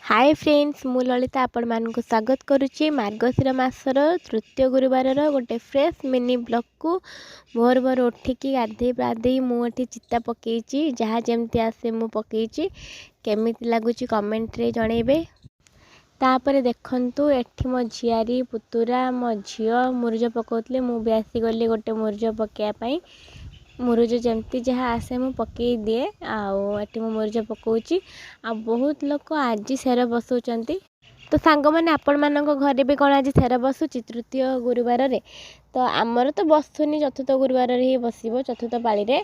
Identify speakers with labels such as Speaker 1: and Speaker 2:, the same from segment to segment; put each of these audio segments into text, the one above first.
Speaker 1: ହାଏ friends, ମୁଁ ଲଳିତା ଆପଣମାନଙ୍କୁ ସ୍ୱାଗତ କରୁଛି ମାର୍ଗଶିର ମାସର ତୃତୀୟ ଗୁରୁବାରର ଗୋଟେ ଫ୍ରେଶ୍ ମିନି ବ୍ଲଗ୍କୁ। ଭୋର ଭୋର ଉଠିକି ଗାଧେଇ ପାଧେଇ ମୁଁ ଏଠି ଚିତା ପକେଇଛି। ଯାହା ଯେମିତି ଆସେ ମୁଁ ପକେଇଛି। କେମିତି ଲାଗୁଛି କମେଣ୍ଟରେ ଜଣେଇବେ। ତାପରେ ଦେଖନ୍ତୁ, ଏଠି ମୋ ଝିଆରୀ, ପୁତୁରା, ମୋ ଝିଅ ମୁରୁଜ ପକାଉଥିଲେ। ମୁଁ ବି ଆସିଗଲି ଗୋଟେ ମୁରୁଜ ପକାଇବା ପାଇଁ। ମୁରୁଜ ଯେମିତି ଯାହା ଆସେ ମୁଁ ପକାଇ ଦିଏ। ଆଉ ଏଠି ମୁଁ ମୁରୁଜ ପକାଉଛି। ଆଉ ବହୁତ ଲୋକ ଆଜି ସେର ବସାଉଛନ୍ତି। ତ ସାଙ୍ଗମାନେ, ଆପଣମାନଙ୍କ ଘରେ ବି କ'ଣ ଆଜି ସେର ବସୁଛି ତୃତୀୟ ଗୁରୁବାରରେ? ତ ଆମର ତ ବସୁନି, ଚତୁର୍ଥ ଗୁରୁବାରରେ ହିଁ ବସିବ, ଚତୁର୍ଥ ପାଳିରେ।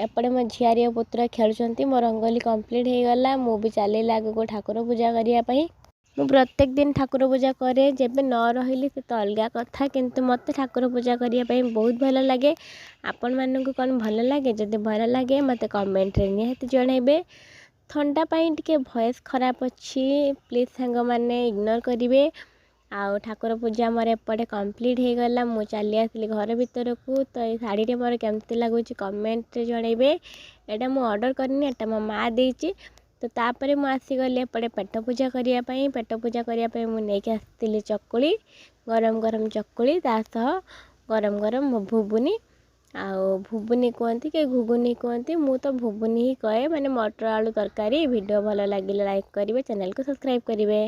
Speaker 1: ଏପଟେ ମୋ ଝିଆରୀ ଆଉ ପୁତୁରା ଖେଳୁଛନ୍ତି। ମୋ ରଙ୍ଗୋଲି କମ୍ପ୍ଲିଟ୍ ହେଇଗଲା। ମୁଁ ବି ଚାଲିଲି ଆଗକୁ ଠାକୁର ପୂଜା କରିବା ପାଇଁ। ମୁଁ ପ୍ରତ୍ୟେକ ଦିନ ଠାକୁର ପୂଜା କରେ। ଯେବେ ନ ରହିଲି ସେ ତ ଅଲଗା କଥା, କିନ୍ତୁ ମୋତେ ଠାକୁର ପୂଜା କରିବା ପାଇଁ ବହୁତ ଭଲ ଲାଗେ। ଆପଣମାନଙ୍କୁ କ'ଣ ଭଲ ଲାଗେ? ଯଦି ଭଲ ଲାଗେ ମୋତେ କମେଣ୍ଟରେ ନିହାତି ଜଣାଇବେ। ଥଣ୍ଡା ପାଇଁ ଟିକେ ଭଏସ୍ ଖରାପ ଅଛି, ପ୍ଲିଜ୍ ସାଙ୍ଗମାନେ ଇଗ୍ନୋର କରିବେ। ଆଉ ଠାକୁର ପୂଜା ମୋର ଏପଟେ କମ୍ପ୍ଲିଟ୍ ହେଇଗଲା। ମୁଁ ଚାଲି ଆସିଲି ଘର ଭିତରକୁ। ତ ଏଇ ଶାଢ଼ୀଟି ମୋର କେମିତି ଲାଗୁଛି କମେଣ୍ଟରେ ଜଣାଇବେ। ଏଇଟା ମୁଁ ଅର୍ଡ଼ର କରିନି, ଏଇଟା ମୋ ମା ଦେଇଛି। ତ ତାପରେ ମୁଁ ଆସିଗଲି ଏପଟେ ପେଟ ପୂଜା କରିବା ପାଇଁ। ପେଟ ପୂଜା କରିବା ପାଇଁ ମୁଁ ନେଇକି ଆସିଥିଲି ଚକୁଳି, ଗରମ ଗରମ ଚକୁଳି, ତା ସହ ଗରମ ଗରମ ଭୁବୁନି। ଆଉ ଭୁବୁନି କୁହନ୍ତି କି ଘୁଗୁନି କୁହନ୍ତି, ମୁଁ ତ ଭୁବୁନି ହିଁ କହେ, ମାନେ ମଟର ଆଳୁ ତରକାରୀ। ଭିଡ଼ିଓ ଭଲ ଲାଗିଲେ ଲାଇକ୍ କରିବେ, ଚ୍ୟାନେଲକୁ ସବସ୍କ୍ରାଇବ୍ କରିବେ।